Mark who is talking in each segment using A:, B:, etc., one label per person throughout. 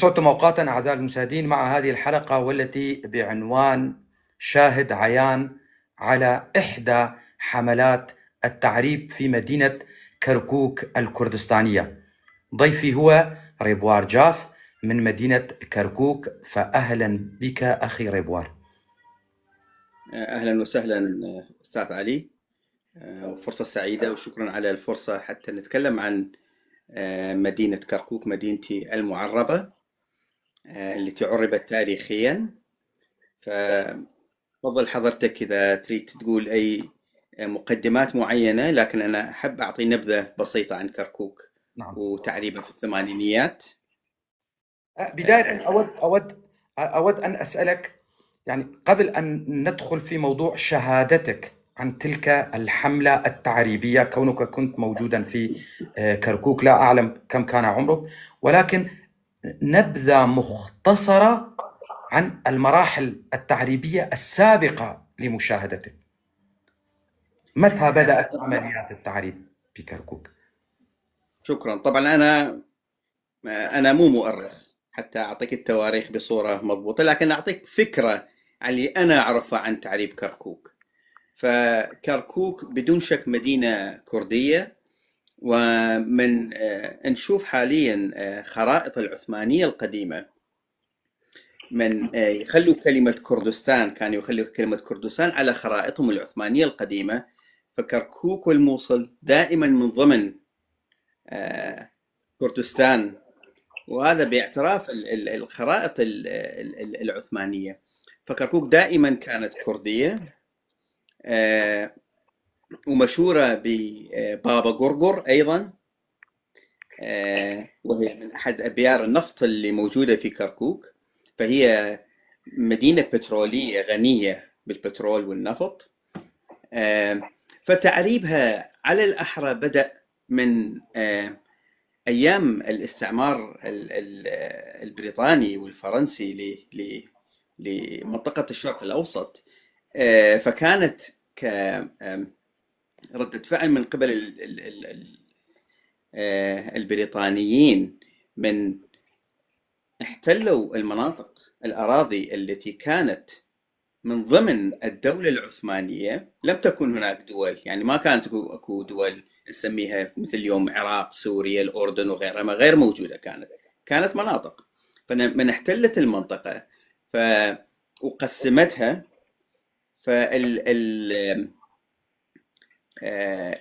A: أسعدتم أوقاتا أعزائي المشاهدين مع هذه الحلقة والتي بعنوان شاهد عيان على إحدى حملات التعريب في مدينة كركوك الكردستانية. ضيفي هو ريبوار جاف من مدينة كركوك، فأهلا بك أخي ريبوار.
B: أهلا وسهلا أستاذ علي، وفرصة سعيدة وشكرا على الفرصة حتى نتكلم عن مدينة كركوك، مدينتي المعربة التي عربت تاريخيا. ففضل حضرتك إذا تريد تقول أي مقدمات معينة، لكن أنا أحب أعطي نبذة بسيطة عن كركوك.
A: نعم.
B: وتعريبها في الثمانينيات.
A: بداية أود أن أسألك، يعني قبل أن ندخل في موضوع شهادتك عن تلك الحملة التعريبية، كونك كنت موجودا في كركوك، لا أعلم كم كان عمرك، ولكن نبذة مختصرة عن المراحل التعريبية السابقة لمشاهدتك. متى بدأت عمليات التعريب في كركوك؟
B: شكرا. طبعا أنا مو مؤرخ حتى أعطيك التواريخ بصورة مضبوطة، لكن أعطيك فكرة عن اللي أنا أعرفه عن تعريب كركوك. فكركوك بدون شك مدينة كردية، ومن نشوف حاليا خرائط العثمانية القديمة، من يخلوا كلمة كردستان، كانوا يخلوا كلمة كردستان على خرائطهم العثمانية القديمة. فكركوك والموصل دائما من ضمن كردستان، وهذا باعتراف الخرائط العثمانية. فكركوك دائما كانت كردية، ومشهورة ببابا قرقر أيضا، وهي من أحد أبيار النفط اللي موجودة في كركوك. فهي مدينة بترولية غنية بالبترول والنفط. فتعريبها على الأحرى بدأ من أيام الاستعمار البريطاني والفرنسي لمنطقة الشرق الأوسط. فكانت ردة فعل من قبل البريطانيين من احتلوا المناطق الأراضي التي كانت من ضمن الدولة العثمانية. لم تكن هناك دول، يعني ما كانت اكو دول نسميها مثل اليوم العراق، سوريا، الأردن وغيرها، ما غير موجودة، كانت مناطق. فمن احتلت المنطقة وقسمتها،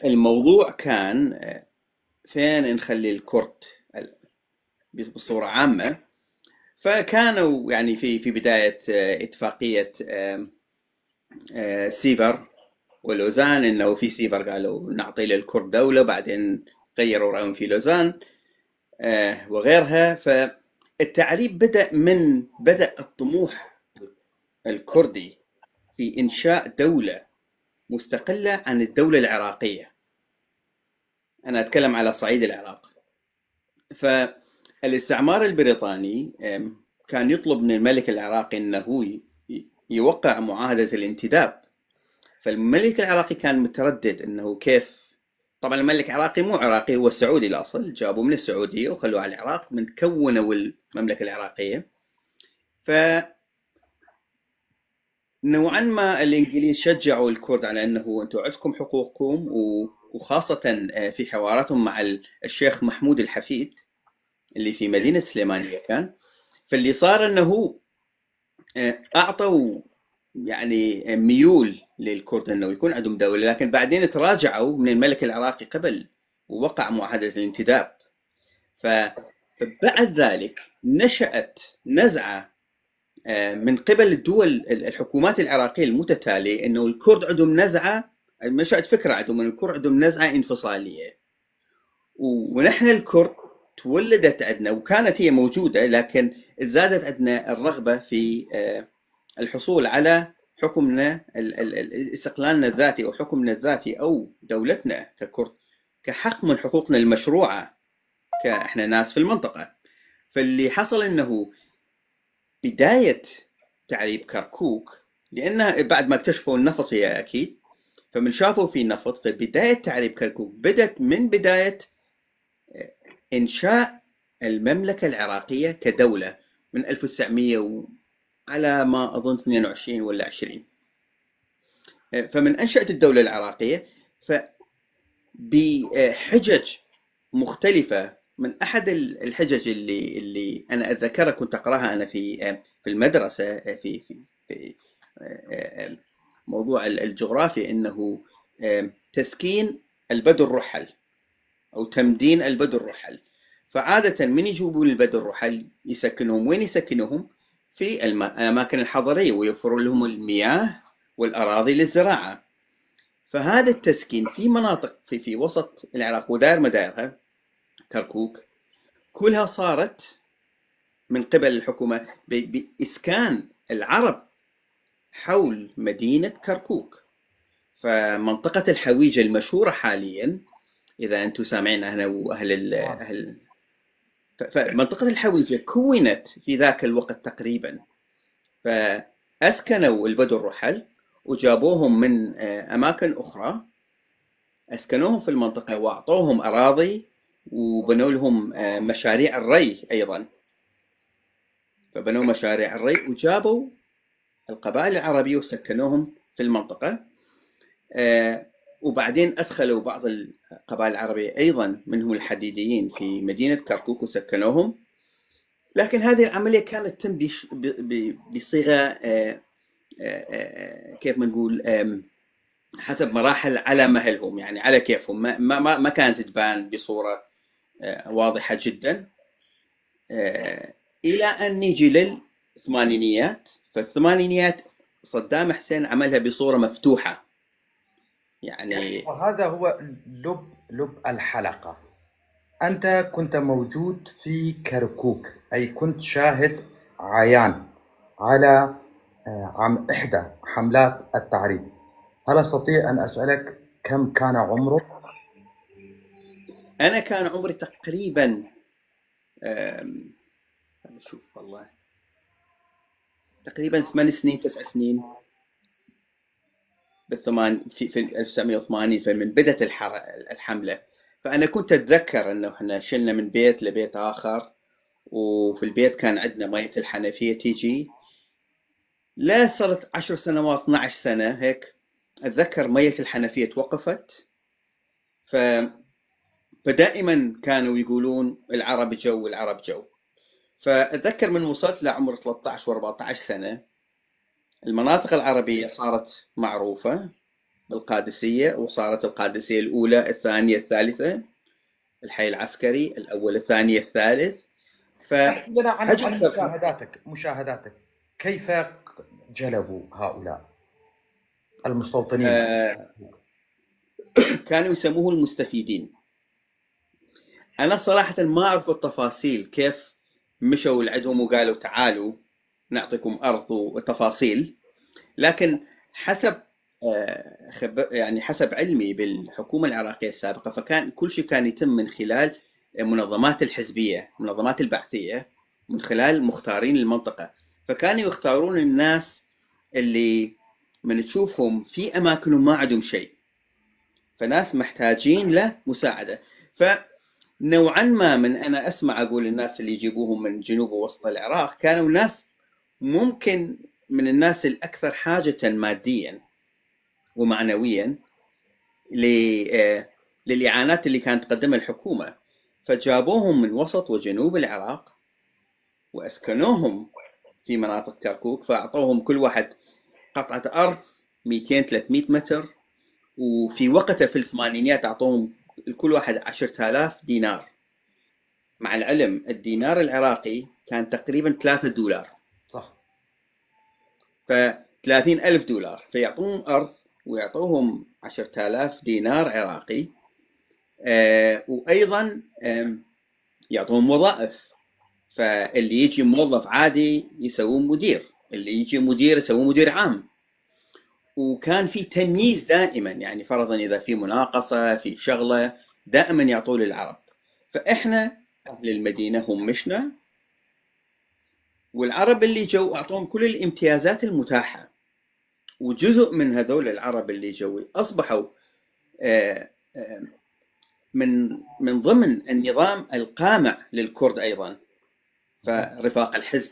B: الموضوع كان فين نخلي الكرد بصورة عامة. فكانوا يعني في بداية اتفاقية سيفر ولوزان، انه في سيفر قالوا نعطي للكرد دولة، بعدين غيروا رأيهم في لوزان وغيرها. فالتعريب بدأ من بدأ الطموح الكردي في إنشاء دولة مستقلة عن الدولة العراقية. أنا أتكلم على صعيد العراق. فالاستعمار البريطاني كان يطلب من الملك العراقي أنه يوقع معاهدة الانتداب. فالملك العراقي كان متردد أنه كيف. طبعا الملك العراقي مو عراقي، هو سعودي الأصل، جابوه من السعودية وخلوه على العراق من كونوا المملكة العراقية. ف نوعا ما الإنجليز شجعوا الكرد على أنه أنتم عندكم حقوقكم، وخاصة في حواراتهم مع الشيخ محمود الحفيد اللي في مدينة سليمانية كان. فاللي صار أنه أعطوا يعني ميول للكرد أنه يكون عندهم دولة، لكن بعدين تراجعوا من الملك العراقي قبل ووقع معاهدة الانتداب. فبعد ذلك نشأت نزعة من قبل الدول الحكومات العراقية المتتالية أنه الكرد عندهم نزعة، نشأت فكرة عندهم أن الكرد عندهم نزعة انفصالية، ونحن الكرد تولدت عندنا وكانت هي موجودة، لكن زادت عندنا الرغبة في الحصول على حكمنا استقلالنا الذاتي أو حكمنا الذاتي أو دولتنا ككرد كحق من حقوقنا المشروعة كإحنا ناس في المنطقة. فاللي حصل أنه بداية تعريب كركوك، لأنها بعد ما اكتشفوا النفط هي أكيد، فمن شافوا في نفط، فبداية تعريب كركوك بدأت من بداية إنشاء المملكة العراقية كدولة من 1900 على ما أظن 22 ولا 20. فمن أنشأت الدولة العراقية فبحجج مختلفة، من أحد الحجج اللي أنا أتذكرها كنت أقرأها أنا في المدرسة في في في موضوع الجغرافيا، أنه تسكين البدو الرحل أو تمدين البدو الرحل. فعادة من يجيبون البدو الرحل يسكنهم وين؟ يسكنهم في الأماكن الحضرية ويوفروا لهم المياه والأراضي للزراعة. فهذا التسكين في مناطق في وسط العراق ودائر مدائرها كركوك كلها صارت من قبل الحكومة بإسكان العرب حول مدينة كركوك. فمنطقة الحويجة المشهورة حاليا، إذا أنتم سامعين أهلا وأهل أهل، فمنطقة الحويجة كونت في ذاك الوقت تقريبا، فأسكنوا البدو الرحل وجابوهم من أماكن أخرى، أسكنوهم في المنطقة وأعطوهم أراضي وبنوا لهم مشاريع الري أيضا. فبنوا مشاريع الري وجابوا القبائل العربية وسكنوهم في المنطقة. وبعدين أدخلوا بعض القبائل العربية أيضا منهم الحديديين في مدينة كركوك وسكنوهم. لكن هذه العملية كانت تتم بصيغة كيف ما نقول حسب مراحل على مهلهم، يعني على كيفهم، ما ما ما كانت تبان بصورة واضحة جدا، إلى أن نيجي للثمانينيات. فالثمانينيات صدام حسين عملها بصورة مفتوحة، يعني
A: وهذا هو لب الحلقة. أنت كنت موجود في كركوك، أي كنت شاهد عيان على إحدى حملات التعريب. هل أستطيع أن أسألك كم كان عمرك؟
B: أنا كان عمري تقريبا شوف والله تقريبا 8 سنين 9 سنين بالثمان في 1980، فمن بدت الحملة. فأنا كنت أتذكر أنه إحنا شلنا من بيت لبيت آخر، وفي البيت كان عندنا مية الحنفية تيجي. لا صارت 10 سنوات 12 سنة هيك أتذكر مية الحنفية توقفت. فدائما كانوا يقولون العرب جو العرب جو. فأتذكر من وصلت لعمر 13 و14 سنة المناطق العربية صارت معروفة بالقادسية، وصارت القادسية الأولى الثانية الثالثة، الحي العسكري الأول الثاني الثالث.
A: احكي لنا عن مشاهداتك كيف جلبوا هؤلاء المستوطنين؟
B: كانوا يسموه المستفيدين. أنا صراحة ما أعرف التفاصيل كيف مشوا لعندهم وقالوا تعالوا نعطيكم أرض وتفاصيل، لكن حسب يعني حسب علمي بالحكومة العراقية السابقة فكان كل شيء كان يتم من خلال منظمات الحزبية، منظمات البعثية، من خلال مختارين المنطقة. فكانوا يختارون الناس اللي من تشوفهم في أماكنهم ما عندهم شيء، فناس محتاجين لمساعدة. فنوعا ما من أنا أسمع أقول الناس اللي يجيبوهم من جنوب ووسط العراق كانوا ناس ممكن من الناس الأكثر حاجة ماديا ومعنويا للإعانات اللي كانت تقدمها الحكومة. فجابوهم من وسط وجنوب العراق وأسكنوهم في مناطق كركوك، فأعطوهم كل واحد قطعة أرض 200-300 متر، وفي وقتها في الثمانينيات أعطوهم كل واحد 10,000 دينار. مع العلم الدينار العراقي كان تقريبا 3 دولار،
A: صح،
B: ف30,000 دولار. فيعطوهم أرض ويعطوهم 10,000 دينار عراقي، وأيضا يعطوهم وظائف. فاللي يجي موظف عادي يسووه مدير، اللي يجي مدير يسووه مدير عام. وكان في تمييز دائما، يعني فرضا إذا في مناقصة في شغلة دائما يعطوه للعرب. فإحنا أهل المدينة هم مشنا، والعرب اللي جو أعطوهم كل الامتيازات المتاحة. وجزء من هذول العرب اللي جو أصبحوا من ضمن النظام القامع للكرد ايضا. فرفاق الحزب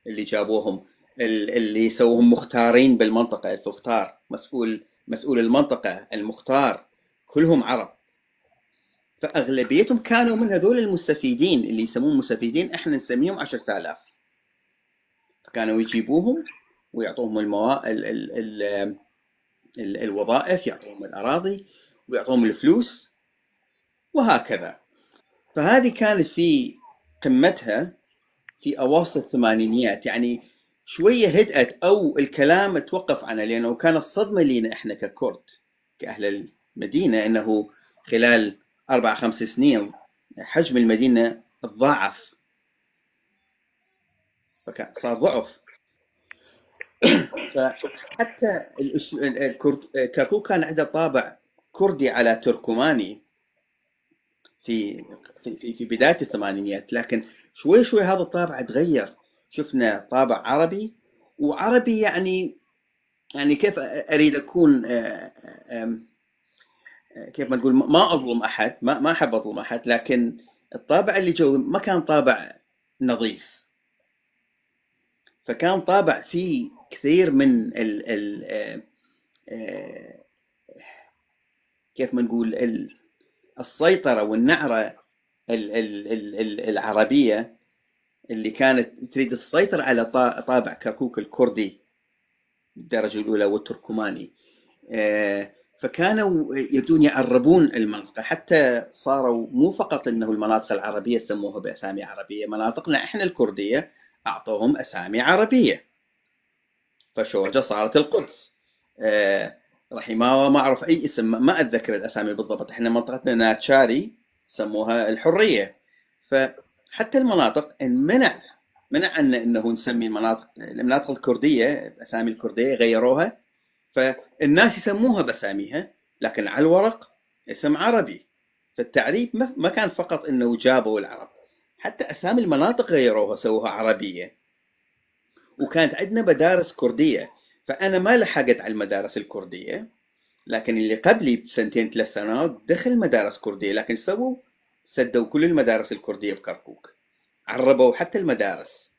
B: اللي جابوهم، اللي سووهم مختارين بالمنطقة، المختار مسؤول المنطقة، المختار، كلهم عرب. فاغلبيتهم كانوا من هذول المستفيدين اللي يسموهم مستفيدين، احنا نسميهم 10,000. كانوا يجيبوهم ويعطوهم ال ال ال ال الوظائف، يعطوهم الاراضي ويعطوهم الفلوس وهكذا. فهذه كانت في قمتها في اواسط الثمانينيات، يعني شوية هدأت او الكلام توقف عنها، لانه كانت الصدمة لنا احنا ككرد كاهل المدينة انه خلال 4 5 سنين حجم المدينة تضاعف، فكان صار ضعف. فحتى الكرد، كركوك كان عنده طابع كردي على تركماني في في في, في بداية الثمانينيات، لكن شوي شوي هذا الطابع تغير، شفنا طابع عربي، وعربي يعني كيف اريد اكون، كيف ما نقول، ما اظلم احد، ما احب اظلم احد، لكن الطابع اللي جو ما كان طابع نظيف، فكان طابع فيه كثير من ال ال كيف ما نقول السيطرة والنعرة ال ال ال العربية اللي كانت تريد السيطرة على طابع كركوك الكردي الدرجة الأولى والتركماني. فكانوا يبدون يعربون المنطقة، حتى صاروا مو فقط انه المناطق العربية سموها بأسامي عربية، مناطقنا احنا الكردية اعطوهم اسامي عربية. فشورجة صارت القدس، رحماوة ما اعرف اي اسم، ما اتذكر الاسامي بالضبط، احنا منطقتنا ناتشاري سموها الحرية. فحتى المناطق انمنع منع عنا انه نسمي المناطق الكردية باسامي الكردية، غيروها، فالناس يسموها باساميها لكن على الورق اسم عربي. فالتعريب ما كان فقط انه جابوا العرب، حتى اسامي المناطق غيروها سووها عربية. وكانت عندنا مدارس كرديه، فانا ما لحقت على المدارس الكردية، لكن اللي قبلي بسنتين 3 سنوات دخل مدارس كرديه، لكن سدوا كل المدارس الكردية بكركوك، عربوا حتى المدارس،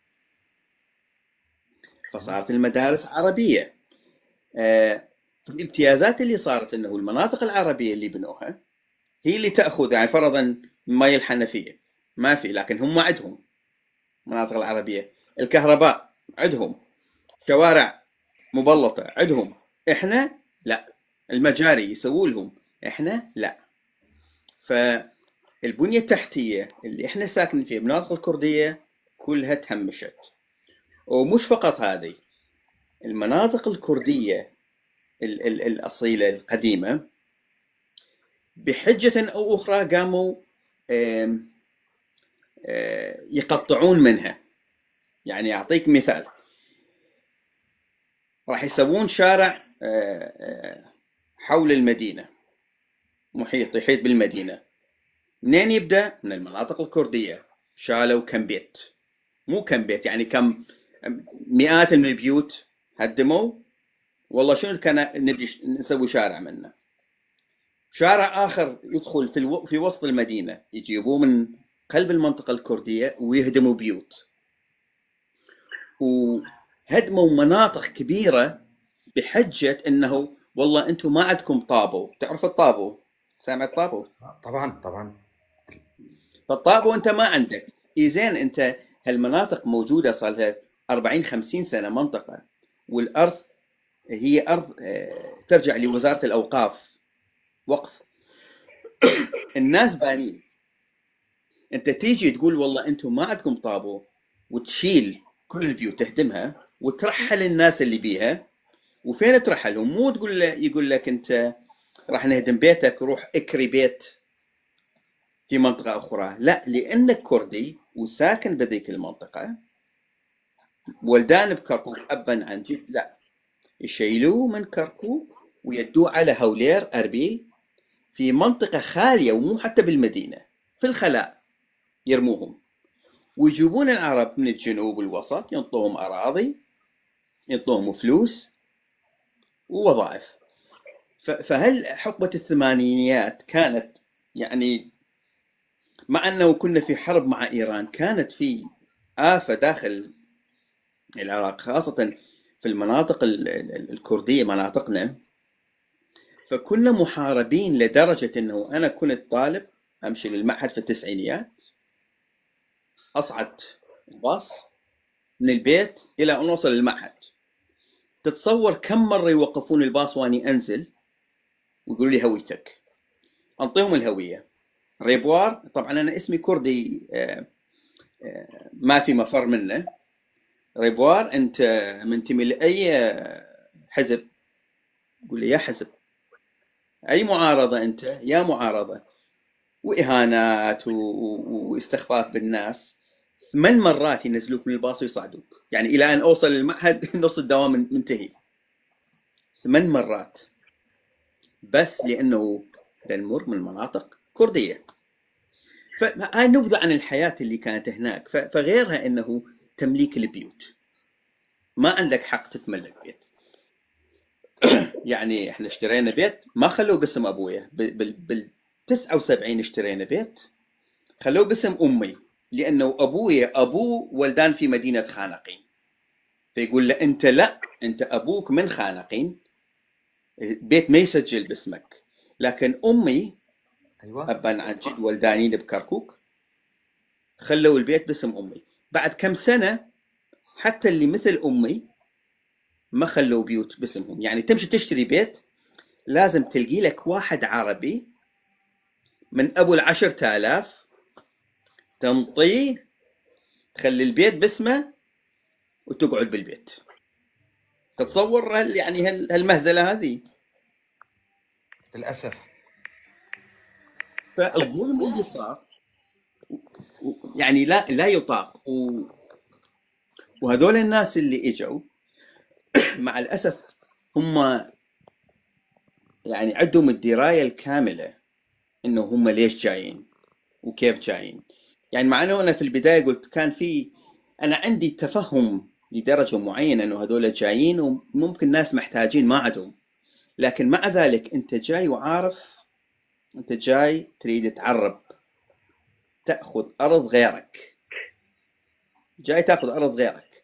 B: فصارت المدارس عربية. الامتيازات اللي صارت انه المناطق العربية اللي بنوها هي اللي تاخذ، يعني فرضا مي الحنفية ما في، لكن هم عندهم مناطق العربية، الكهرباء عندهم، شوارع مبلطه عندهم، احنا لا، المجاري يسووا لهم، احنا لا. فالبنيه التحتية اللي احنا ساكنين فيها المناطق الكردية كلها تهمشت. ومش فقط هذه، المناطق الكردية ال ال الأصيلة القديمة بحجة أو أخرى قاموا يقطعون منها. يعني أعطيك مثال، راح يسوون شارع حول المدينة، محيط يحيط بالمدينة، منين يبدأ؟ من المناطق الكردية. شالوا كم بيت، مو كم بيت يعني كم مئات من البيوت هدموا، والله شنو كان نبي نسوي شارع منه. شارع اخر يدخل في وسط المدينة، يجيبوه من قلب المنطقة الكردية ويهدموا بيوت، وهدموا مناطق كبيرة بحجة انه والله انتم ما عندكم طابو. تعرف الطابو؟ سامع الطابو؟
A: طبعا طبعا.
B: فالطابو انت ما عندك، إي زين، انت هالمناطق موجودة صار لها 40 50 سنة منطقة، والارض هي ارض ترجع لوزارة الاوقاف، وقف، الناس بانين. انت تيجي تقول والله انتم ما عندكم طابو، وتشيل كل البيوت تهدمها وترحل الناس اللي بيها. وفين ترحلهم؟ مو تقول له، يقول لك انت راح نهدم بيتك روح اكري بيت في منطقة أخرى، لا، لأنك كردي وساكن بذيك المنطقة، ولدان بكركوك أبا عن جد، لا، يشيلوه من كركوك ويدوه على هولير أربيل في منطقة خالية، ومو حتى بالمدينة، في الخلاء يرموهم، ويجيبون العرب من الجنوب والوسط، ينطوهم أراضي، ينطوهم فلوس ووظائف. فهل حقبة الثمانينيات كانت يعني مع أنه كنا في حرب مع إيران، كانت في آفة داخل العراق، خاصة في المناطق الكردية، مناطقنا. فكنا محاربين لدرجة أنه أنا كنت طالب أمشي للمعهد في التسعينيات، أصعد الباص من البيت إلى أن أوصل للمعهد. تتصور كم مرة يوقفون الباص وأني أنزل ويقولوا لي هويتك، أنطيهم الهوية. ريبوار، طبعا أنا اسمي كردي، ما في مفر منه. ريبوار، أنت منتمي لأي حزب؟ يقول لي يا حزب، أي معارضة أنت؟ يا معارضة. وإهانات واستخفاف بالناس. 8 مرات ينزلوك من الباص ويصعدوك، يعني إلى أن أوصل للمعهد نص الدوام منتهي. 8 مرات، بس لأنه نمر من مناطق كردية. فهاي نبذة عن الحياة اللي كانت هناك. فغيرها أنه تمليك البيوت، ما عندك حق تتملك بيت. يعني احنا اشترينا بيت ما خلوه باسم ابويا، بال 79 اشترينا بيت خلوه باسم امي، لانه ابويا ابوه ولدان في مدينة خانقين، فيقول له انت لا، انت ابوك من خانقين، بيت ما يسجل باسمك. لكن امي ابا عن جد ولدانين بكركوك، خلوا البيت باسم امي. بعد كم سنة حتى اللي مثل امي ما خلوا بيوت باسمهم. يعني تمشي تشتري بيت لازم تلقي لك واحد عربي من ابو 10,000 تنطيه، تخلي البيت باسمه وتقعد بالبيت. تتصور يعني هالمهزله هذه؟
A: للاسف.
B: فالظلم اللي صار يعني لا يطاق. وهذول الناس اللي اجوا مع الاسف هم يعني عندهم الدراية الكاملة انه هم ليش جايين وكيف جايين. يعني مع انه انا في البداية قلت كان في، انا عندي تفهم لدرجة معينة انه هذول جايين وممكن ناس محتاجين ما عندهم، لكن مع ذلك انت جاي وعارف انت جاي تريد تعرب، تاخذ ارض غيرك، جاي تاخذ ارض غيرك.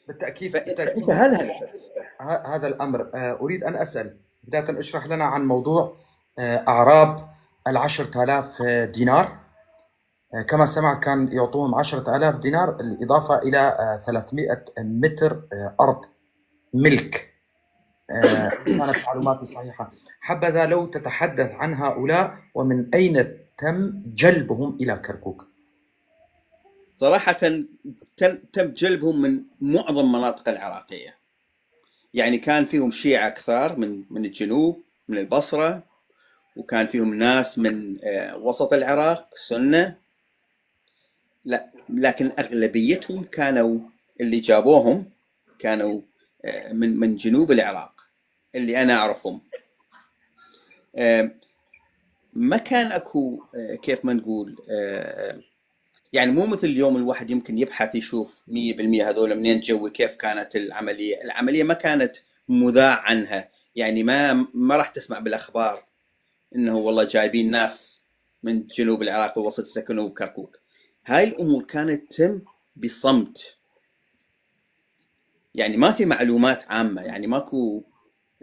A: بالتاكيد.
B: بالتأكيد. انت هذا هدفك.
A: هذا الامر. اريد ان اسال بداية، اشرح لنا عن موضوع اعراب 10,000 دينار. كما سمعت كان يعطوهم 10,000 دينار بالإضافة إلى 300 متر أرض ملك. كانت معلوماتي صحيحة. حبذا لو تتحدث عن هؤلاء ومن أين تم جلبهم إلى كركوك.
B: صراحة تم جلبهم من معظم مناطق العراقية. يعني كان فيهم شيعة كثار من الجنوب، من البصرة، وكان فيهم ناس من وسط العراق سنة، لا لكن أغلبيتهم كانوا اللي جابوهم كانوا من جنوب العراق اللي أنا أعرفهم. ما كان أكو كيف ما نقول، يعني مو مثل اليوم الواحد يمكن يبحث يشوف 100% هذول منين جوي، كيف كانت العملية. العملية ما كانت مذاع عنها، يعني ما راح تسمع بالأخبار إنه والله جايبين ناس من جنوب العراق والوسط سكنوا بكركوك. هاي الأمور كانت تتم بصمت، يعني ما في معلومات عامة، يعني ماكو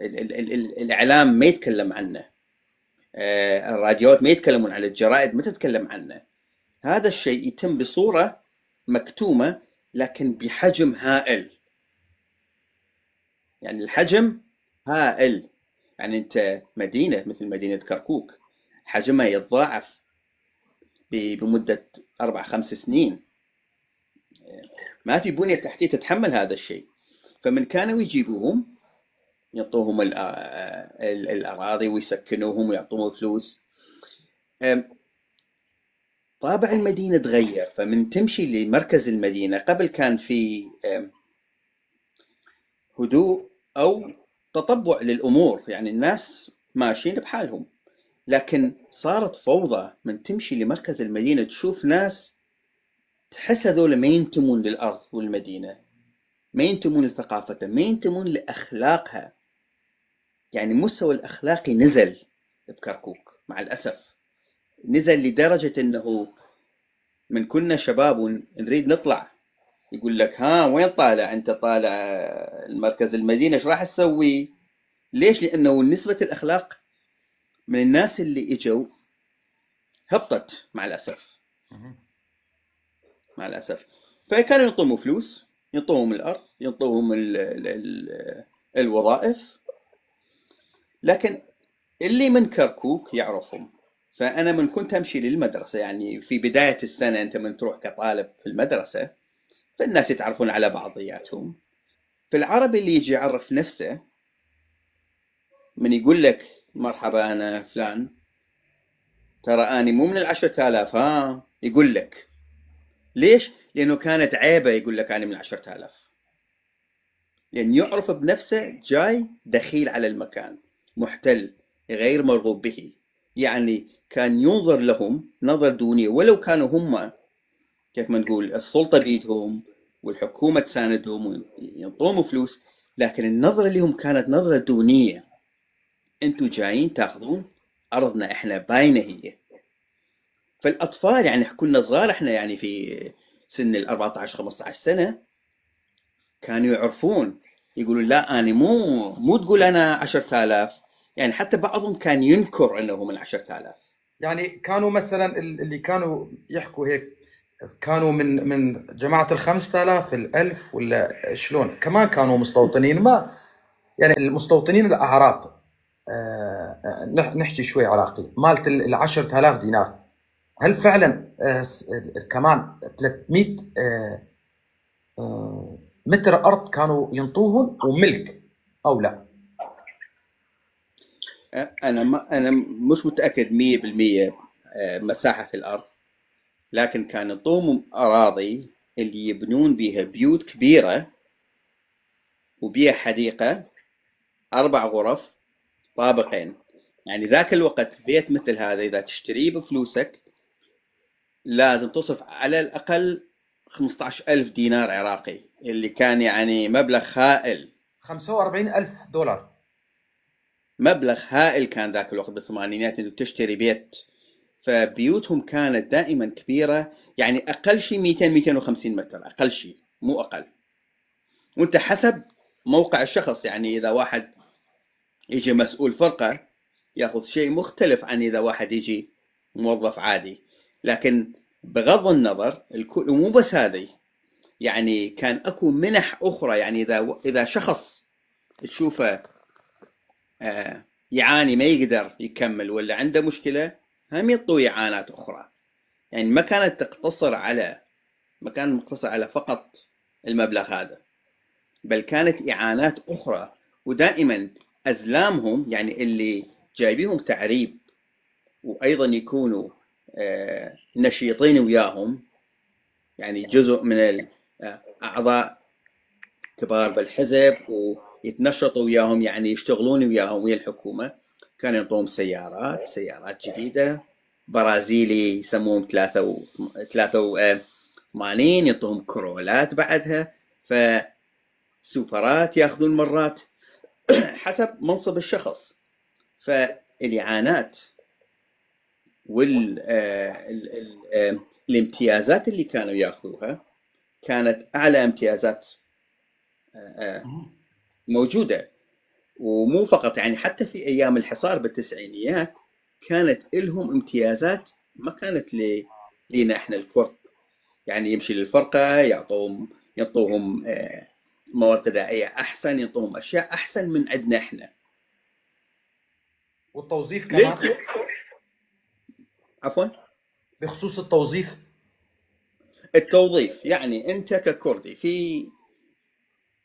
B: ال ال ال ال الإعلام ما يتكلم عنه، الراديوات ما يتكلمون عنه، الجرائد ما تتكلم عنه. هذا الشيء يتم بصورة مكتومة لكن بحجم هائل. يعني الحجم هائل، يعني أنت مدينة مثل مدينة كركوك حجمها يتضاعف بمدة 4-5 سنين، ما في بنية تحتية تتحمل هذا الشيء. فمن كانوا يجيبوهم يعطوهم الأراضي ويسكنوهم ويعطوهم فلوس. طابع المدينة تغير، فمن تمشي لمركز المدينة قبل كان في هدوء أو تطبع للأمور، يعني الناس ماشيين بحالهم، لكن صارت فوضى. من تمشي لمركز المدينة تشوف ناس تحس هذول ما ينتمون للأرض والمدينة، ما ينتمون لثقافتها، ما ينتمون لأخلاقها. يعني مستوى الأخلاقي نزل بكركوك مع الأسف. نزل لدرجة انه من كنا شباب ونريد نطلع يقول لك ها وين طالع انت؟ طالع المركز المدينة، ايش راح تسوي؟ ليش؟ لانه نسبة الاخلاق من الناس اللي اجوا هبطت مع الاسف، مع الاسف. فكانوا يعطوهم فلوس، يعطوهم الارض، يعطوهم ال ال ال الوظائف، لكن اللي من كركوك يعرفهم. فانا من كنت امشي للمدرسة، يعني في بداية السنة انت من تروح كطالب في المدرسة، فالناس يتعرفون على بعضياتهم. فالعربي اللي يجي يعرف نفسه من يقول لك مرحبا انا فلان، ترى اني مو من 10,000، ها يقول لك. ليش؟ لانه كانت عيبه يقول لك انا من 10,000، لان يعرف بنفسه جاي دخيل على المكان، محتل، غير مرغوب به. يعني كان ينظر لهم نظر دونية، ولو كانوا هم كيف ما نقول السلطة بيدهم والحكومة تساندهم وينطوهم فلوس، لكن النظرة لهم كانت نظرة دونية. انتم جايين تاخذون ارضنا احنا، باينة هي. فالاطفال يعني كنا صغار احنا، يعني في سن ال 14 15 سنة، كانوا يعرفون، يقولون لا انا مو تقول انا 10,000. يعني حتى بعضهم كان ينكر انه من 10,000.
A: يعني كانوا مثلا اللي كانوا يحكوا هيك كانوا من جماعة 5,000 1000 ولا شلون؟ كمان كانوا مستوطنين، ما يعني المستوطنين الأعراب. نحكي شوي عراقي، مالت 10,000 دينار، هل فعلا كمان 300 متر أرض كانوا ينطوهم وملك أو لا؟
B: أنا مش متأكد 100% مساحة الأرض، لكن كان ينطوهم أراضي اللي يبنون بيها بيوت كبيرة وبيها حديقة، 4 غرف، طابقين. يعني ذاك الوقت بيت مثل هذا إذا تشتريه بفلوسك لازم تصرف على الأقل 15,000 دينار عراقي، اللي كان يعني مبلغ هائل،
A: 45,000 دولار،
B: مبلغ هائل كان ذاك الوقت بالثمانينات انه تشتري بيت. فبيوتهم كانت دائما كبيرة، يعني أقل شيء 200 250 متر، أقل شيء مو أقل. وأنت حسب موقع الشخص، يعني إذا واحد يجي مسؤول فرقة ياخذ شيء مختلف عن إذا واحد يجي موظف عادي. لكن بغض النظر الكل، ومو بس هذه، يعني كان أكو منح أخرى. يعني إذا شخص تشوفه يعاني ما يقدر يكمل ولا عنده مشكلة، هم يعطوه إعانات أخرى. يعني ما كانت تقتصر على، ما كان مقتصر على فقط المبلغ هذا، بل كانت إعانات أخرى. ودائما أزلامهم، يعني اللي جايبيهم تعريب وأيضا يكونوا نشيطين وياهم، يعني جزء من الأعضاء كبار بالحزب ويتنشطوا وياهم، يعني يشتغلون وياهم ويا الحكومة، كانوا يعطوهم سيارات جديدة، برازيلي يسموهم 83، يعطوهم كرولات بعدها، فسوبرات ياخذون مرات حسب منصب الشخص. فالإعانات والامتيازات اللي كانوا ياخذوها كانت أعلى امتيازات موجودة. ومو فقط يعني حتى في أيام الحصار بالتسعينيات كانت لهم امتيازات ما كانت لنا احنا الكرد. يعني يمشي للفرقة يعطوهم مواد غذائية أحسن، يعطوهم أشياء أحسن من عندنا احنا.
A: والتوظيف كمان؟
B: عفوا،
A: بخصوص التوظيف؟
B: التوظيف يعني أنت ككردي في،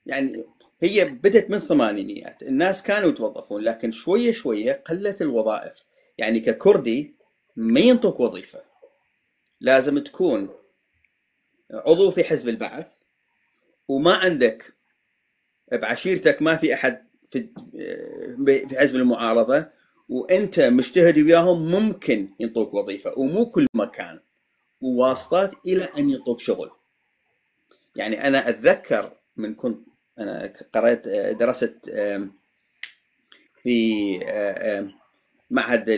B: يعني هي بدت من الثمانينيات الناس كانوا يتوظفون، لكن شوية شوية قلت الوظائف. يعني ككردي ما ينطق وظيفة، لازم تكون عضو في حزب البعث، وما عندك بعشيرتك ما في أحد في حزب المعارضة، وأنت مجتهد وياهم ممكن ينطوك وظيفة، ومو كل مكان، وواسطات إلى أن ينطوك شغل. يعني أنا أتذكر من كنت أنا قرأت درست في معهد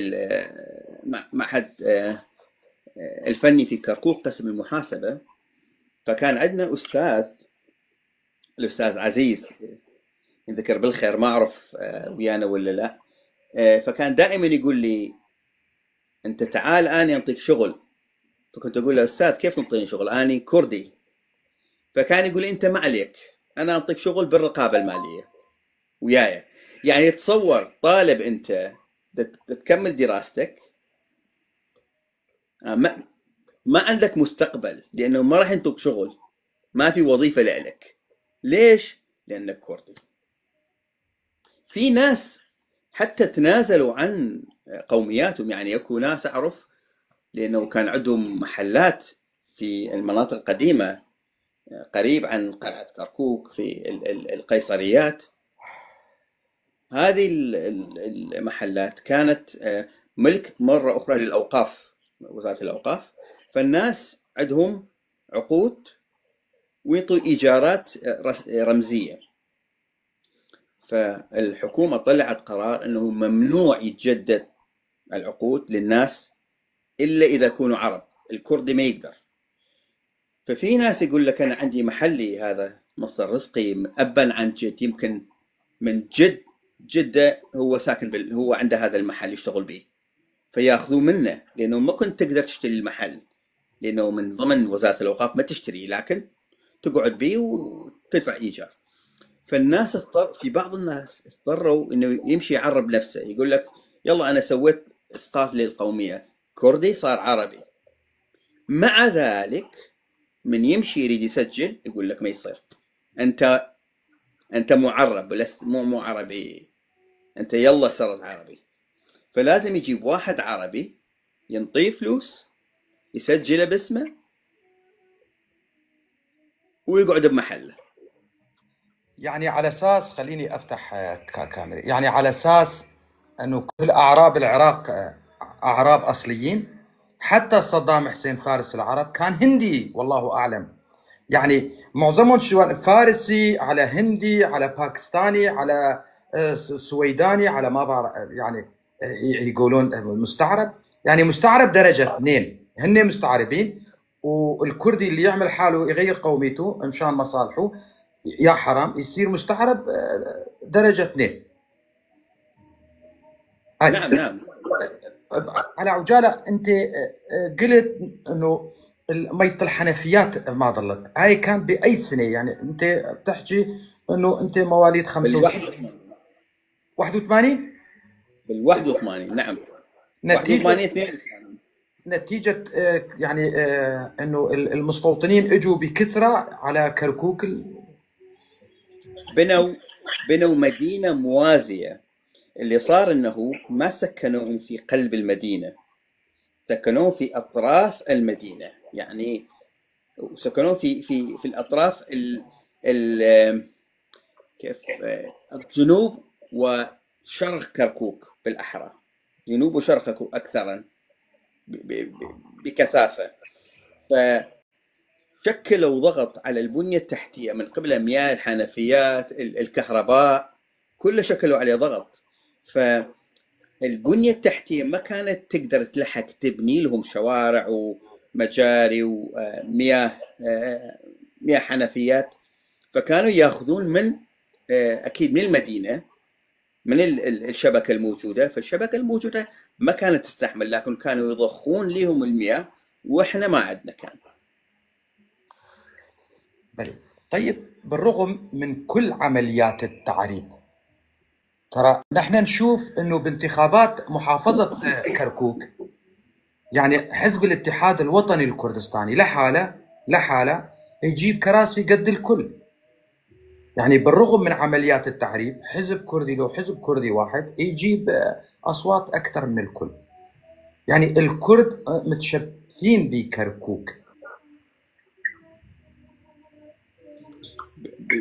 B: معهد الفني في كركوك قسم المحاسبة. فكان عندنا أستاذ، الأستاذ عزيز يذكر بالخير، ما أعرف ويانا ولا لا، فكان دائما يقول لي أنت تعال أنا أعطيك شغل. فكنت أقول له أستاذ كيف تعطيني شغل، أنا كردي. فكان يقول لي أنت ما عليك، أنا أعطيك شغل بالرقابة المالية وياي. يعني تصور طالب أنت تكمل دراستك، ما عندك مستقبل، لأنه ما راح ينطوك شغل، ما في وظيفة لك. ليش؟ لأنك كردي. في ناس حتى تنازلوا عن قومياتهم، يعني اكو ناس اعرف لانه كان عندهم محلات في المناطق القديمة قريب عن قلعه كركوك في القيصريات. هذه المحلات كانت ملك مرة اخرى للاوقاف، وزارة الاوقاف. فالناس عندهم عقود ويعطوا ايجارات رمزية. فالحكومة طلعت قرار انه ممنوع يتجدد العقود للناس الا اذا كانوا عرب، الكردي ما يقدر. ففي ناس يقول لك انا عندي محلي، هذا مصدر رزقي ابا عن جد، يمكن من جد جده هو ساكن هو عنده هذا المحل يشتغل به، فياخذوه منه لانه ما كنت تقدر تشتري المحل، لانه من ضمن وزارة الاوقاف ما تشتري، لكن تقعد به وتدفع ايجار. فالناس اضطر، في بعض الناس اضطروا انه يمشي يعرب نفسه، يقول لك يلا انا سويت اسقاط للقوميه، كردي صار عربي. مع ذلك من يمشي يريد يسجل يقول لك ما يصير، انت معرب، لست مو عربي، انت يلا صرت عربي. فلازم يجيب واحد عربي ينطيه فلوس يسجله باسمه ويقعد بمحله.
A: يعني على اساس، خليني افتح كاميرا، يعني على اساس انه كل اعراب العراق اعراب اصليين، حتى صدام حسين فارس العرب كان هندي والله اعلم. يعني معظمهم شو فارسي على هندي على باكستاني على سويداني على ما بعرف، يعني يقولون مستعرب، يعني مستعرب درجة 2، هن مستعربين. والكردي اللي يعمل حاله يغير قوميته مشان مصالحه يا حرام يصير مستعرب درجة 2.
B: نعم نعم.
A: على عجالة أنت قلت إنه مية الحنفيات ما ضلت، هاي كان بأي سنة؟ يعني أنت بتحكي إنه أنت مواليد 85 81
B: بال 81. نعم،
A: نتيجة نتيجة يعني إنه المستوطنين اجوا بكثرة على كركوك،
B: بنوا مدينة موازية. اللي صار انه ما سكنوهم في قلب المدينة، سكنوهم في اطراف المدينة، يعني سكنوهم في في في الاطراف ال ال كيف جنوب وشرق كركوك بالاحرى، جنوب وشرق كركوك اكثرا بكثافة. فشكلوا ضغط على البنية التحتية من قبل المياه، الحنفيات، الكهرباء، كله شكلوا عليه ضغط. فالبنية التحتية ما كانت تقدر تلحق تبني لهم شوارع ومجاري ومياه، مياه حنفيات. فكانوا ياخذون من اكيد من المدينة، من الشبكة الموجودة. فالشبكة الموجودة ما كانت تستحمل، لكن كانوا يضخون لهم المياه، واحنا ما عندنا كان.
A: بلي. طيب بالرغم من كل عمليات التعريب، ترى نحن نشوف انه بانتخابات محافظة كركوك، يعني حزب الاتحاد الوطني الكردستاني لحاله يجيب كراسي قد الكل. يعني بالرغم من عمليات التعريب، حزب كردي لو حزب كردي واحد يجيب اصوات اكثر من الكل. يعني الكرد متشبثين بكركوك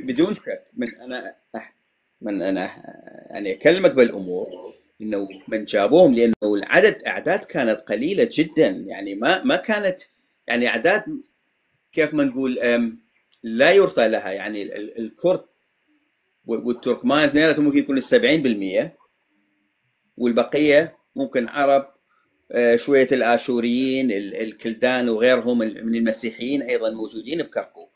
B: بدون شك. من انا يعني اكلمك بالامور انه من جابوهم، لانه العدد اعداد كانت قليله جدا، يعني ما كانت يعني اعداد كيف ما نقول لا يرثى لها. يعني الكرد والتركمان اثنيناتهم ممكن يكونوا 70%، والبقية ممكن عرب شوية الآشوريين، الكلدان وغيرهم من المسيحيين أيضا موجودين بكركوك.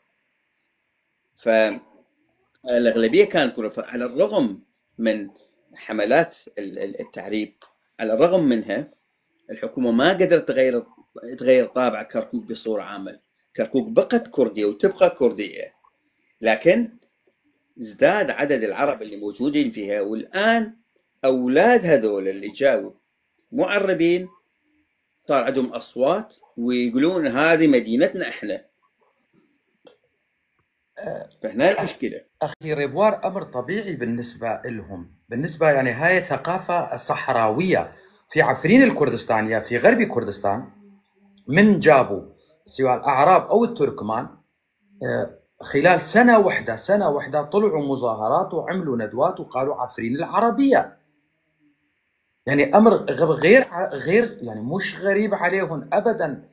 B: فالأغلبية كانت كردية. على الرغم من حملات التعريب، على الرغم منها الحكومة ما قدرت تغير طابع كركوك بصورة عامة. كركوك بقت كردية وتبقى كردية، لكن ازداد عدد العرب اللي موجودين فيها. والآن أولاد هذول اللي جاوا معربين صار عندهم أصوات ويقولون هذه مدينتنا إحنا. فهنا المشكلة.
A: أخي ريبوار، أمر طبيعي بالنسبة لهم، بالنسبة يعني هاي ثقافة صحراوية في عفرين الكردستانية، في غرب كردستان، من جابوا سواء الأعراب أو التركمان خلال سنة واحدة طلعوا مظاهرات وعملوا ندوات وقالوا عفرين العربية. يعني أمر غير يعني مش غريب عليهم أبدا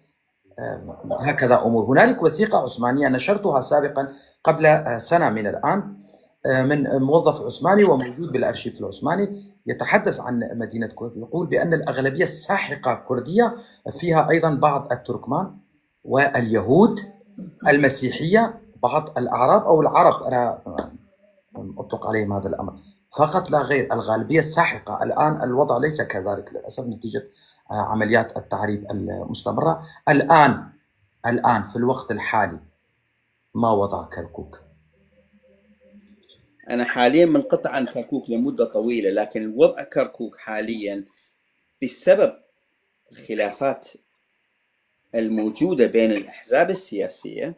A: هكذا أمور. هنالك وثيقة عثمانية نشرتها سابقا قبل سنة من الآن من موظف عثماني وموجود بالأرشيف العثماني، يتحدث عن مدينة كرد، يقول بأن الأغلبية الساحقة كردية، فيها أيضا بعض التركمان واليهود، المسيحية، بعض الأعراب أو العرب، أنا أطلق عليهم هذا الأمر فقط لا غير، الغالبية الساحقة. الآن الوضع ليس كذلك للأسف، نتيجة عمليات التعريب المستمرة. الآن في الوقت الحالي ما وضع كركوك؟
B: أنا حاليا منقطع عن كركوك لمدة طويلة، لكن وضع كركوك حاليا بسبب الخلافات الموجودة بين الأحزاب السياسية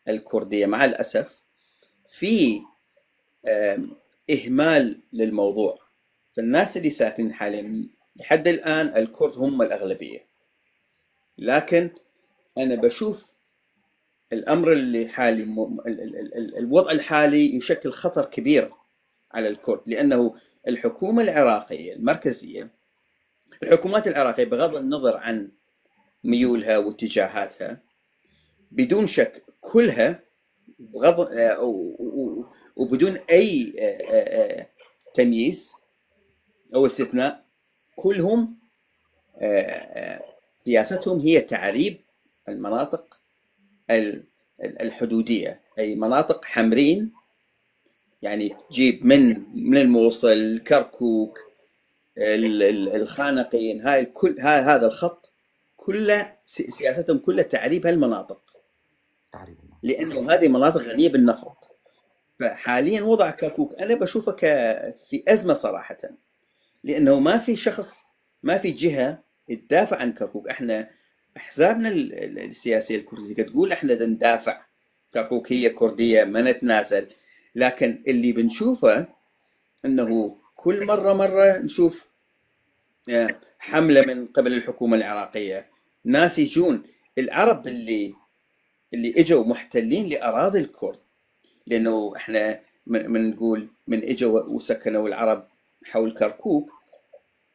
B: الكردية مع الأسف في إهمال للموضوع. فالناس اللي ساكنين حاليا لحد الآن الكرد هم الأغلبية، لكن أنا بشوف الأمر اللي حالي الوضع الحالي يشكل خطر كبير على الكرد، لأنه الحكومة العراقية المركزية، الحكومات العراقية بغض النظر عن ميولها واتجاهاتها، بدون شك كلها بغض وبدون أي تمييز أو استثناء، كلهم سياستهم هي تعريب المناطق الحدودية، أي مناطق حمرين، يعني تجيب من الموصل، كركوك، الخانقين، هاي كل هاي هذا الخط كله سياستهم كلها تعريب هالمناطق،
A: تعريب المناطق.
B: لأنه هذه مناطق غنية بالنفط. فحاليا وضع كركوك أنا بشوفه في أزمة صراحة، لأنه ما في شخص، ما في جهة تدافع عن كركوك. احنا أحزابنا السياسية الكردية تقول احنا ندافع كركوك، هي كردية ما نتنازل، لكن اللي بنشوفه انه كل مرة نشوف حملة من قبل الحكومة العراقية، ناس يجون العرب اللي اجوا محتلين لأراضي الكرد، لأنه احنا من نقول من اجوا وسكنوا العرب حول كركوك،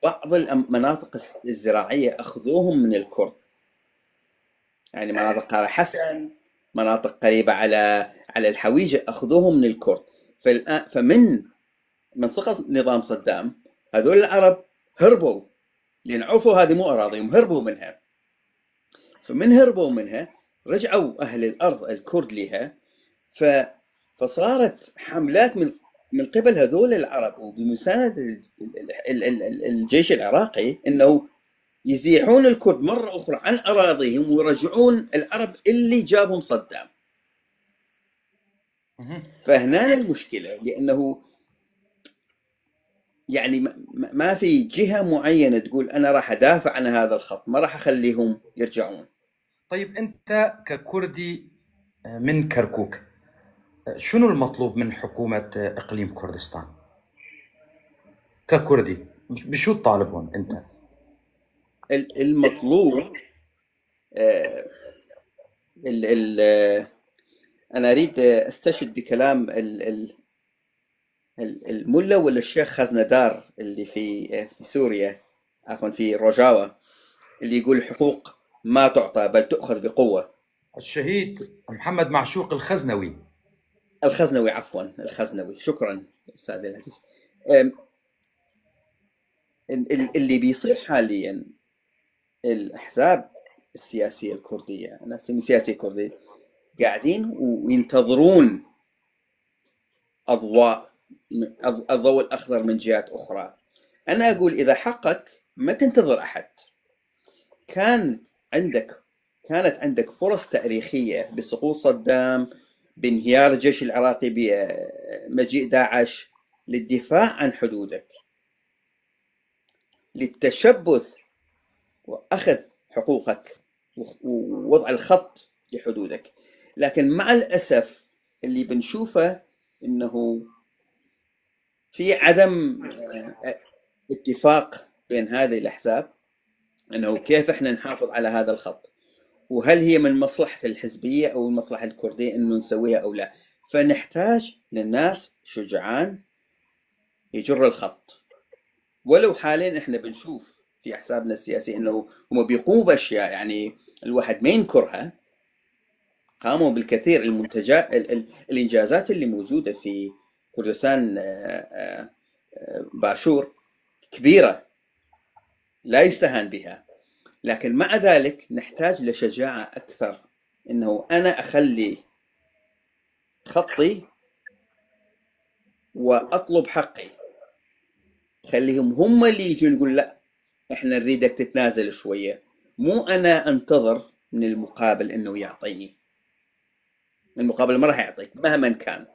B: بعض المناطق الزراعية أخذوهم من الكرد، يعني مناطق قارة حسن، مناطق قريبة على الحويجة أخذوهم من الكرد. فالآن فمن من سقط نظام صدام هذول العرب هربوا، لأن عرفوا هذه مو أراضيهم، هربوا منها. فمن هربوا منها رجعوا أهل الأرض الكرد لها، فصارت حملات من قبل هذول العرب وبمساندة الجيش العراقي إنه يزيحون الكرد مرة أخرى عن أراضيهم ويرجعون العرب اللي جابهم صدام. فهنا المشكلة، لأنه ما في جهة معينة تقول أنا راح أدافع عن هذا الخط، ما راح أخليهم يرجعون.
A: طيب أنت ككردي من كركوك، شنو المطلوب من حكومة إقليم كردستان؟ ككردي بشو تطالبهم أنت؟
B: المطلوب، أنا أريد أستشهد بكلام الملا ولا الشيخ خزندار اللي في سوريا، عفوا في روجاوا، اللي يقول حقوق ما تعطى بل تؤخذ بقوة.
A: الشهيد محمد معشوق الخزنوي.
B: الخزنوي، عفوا الخزنوي، شكرا أستاذ العزيز. اللي بيصير حاليا الأحزاب السياسية الكردية، أنا أسمي سياسية كردية، قاعدين وينتظرون أضواء الضوء الأخضر من جهات أخرى. أنا أقول إذا حقك ما تنتظر أحد. كانت عندك فرص تاريخية بسقوط صدام، بانهيار الجيش العراقي، بمجيء داعش، للدفاع عن حدودك، للتشبث وأخذ حقوقك ووضع الخط لحدودك. لكن مع الأسف اللي بنشوفه إنه في عدم اتفاق بين هذه الأحزاب أنه كيف إحنا نحافظ على هذا الخط، وهل هي من مصلحة الحزبية أو المصلحة الكردية أنه نسويها أو لا. فنحتاج للناس شجعان يجر الخط. ولو حاليا إحنا بنشوف في أحزابنا السياسية أنه هم بيقوموا بأشياء يعني الواحد ما ينكرها، قاموا بالكثير، المنتجات الإنجازات اللي موجودة في كردستان باشور كبيرة لا يستهان بها، لكن مع ذلك نحتاج لشجاعة أكثر، إنه أنا أخلي خطي وأطلب حقي، خليهم هم اللي يجون يقول لا إحنا نريدك تتنازل شوية، مو أنا أنتظر من المقابل إنه يعطيني. المقابل ما راح يعطيك مهما كان،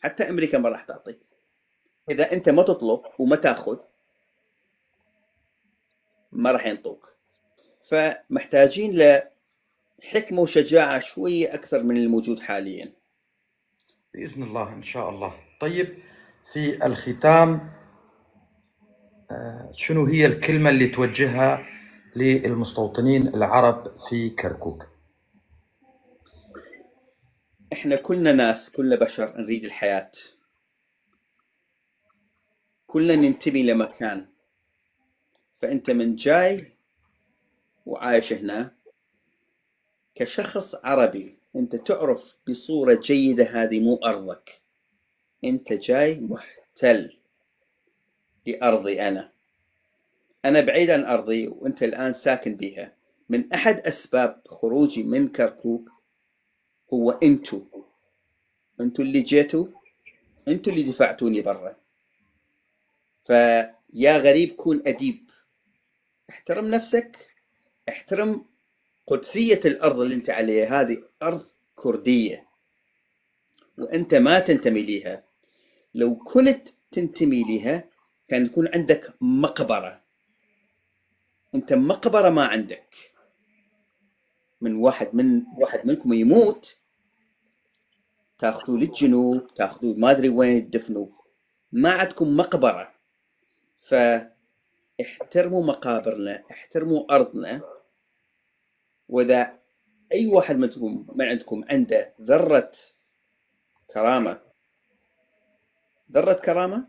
B: حتى أمريكا ما راح تعطيك إذا أنت ما تطلب وما تأخذ، ما راح ينطوك. فمحتاجين لحكمة وشجاعة شوية أكثر من الموجود حاليا
A: بإذن الله إن شاء الله. طيب في الختام، شنو هي الكلمة اللي توجهها للمستوطنين العرب في كركوك؟
B: إحنا كلنا ناس، كلنا بشر، نريد الحياة، كلنا ننتمي لمكان. فأنت من جاي وعايش هنا كشخص عربي، أنت تعرف بصورة جيدة هذه مو أرضك، أنت جاي محتل لأرضي أنا، أنا بعيد عن أرضي وأنت الآن ساكن بها. من أحد أسباب خروجي من كركوك هو أنتو اللي جيتوا، أنتو اللي دفعتوني برا. فيا غريب كون أديب، احترم نفسك، احترم قدسية الأرض اللي أنت عليها، هذه أرض كردية وأنت ما تنتمي ليها. لو كنت تنتمي ليها كان يكون عندك مقبرة، أنت مقبرة ما عندك. من واحد منكم يموت تاخذوه للجنوب، تاخذوه ما أدري وين تدفنوه، ما عندكم مقبرة. فاحترموا مقابرنا، احترموا أرضنا. وإذا أي واحد منكم من عندكم عنده ذرة كرامة، ذرة كرامة،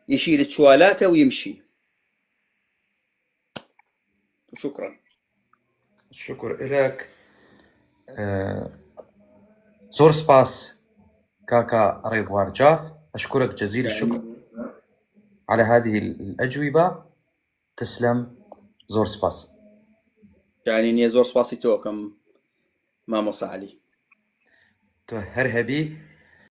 B: يشيل شوالاته ويمشي. شكرا.
A: الشكر لك. زۆر سپاس كاكا ريبوار جاف، أشكرك جزيل الشكر على هذه الأجوبة. تسلم. زۆر سپاس.
B: يعني زۆر سپاسی تۆ ئەکەم مامۆستا عەلی.
A: تۆ هەر هەبی.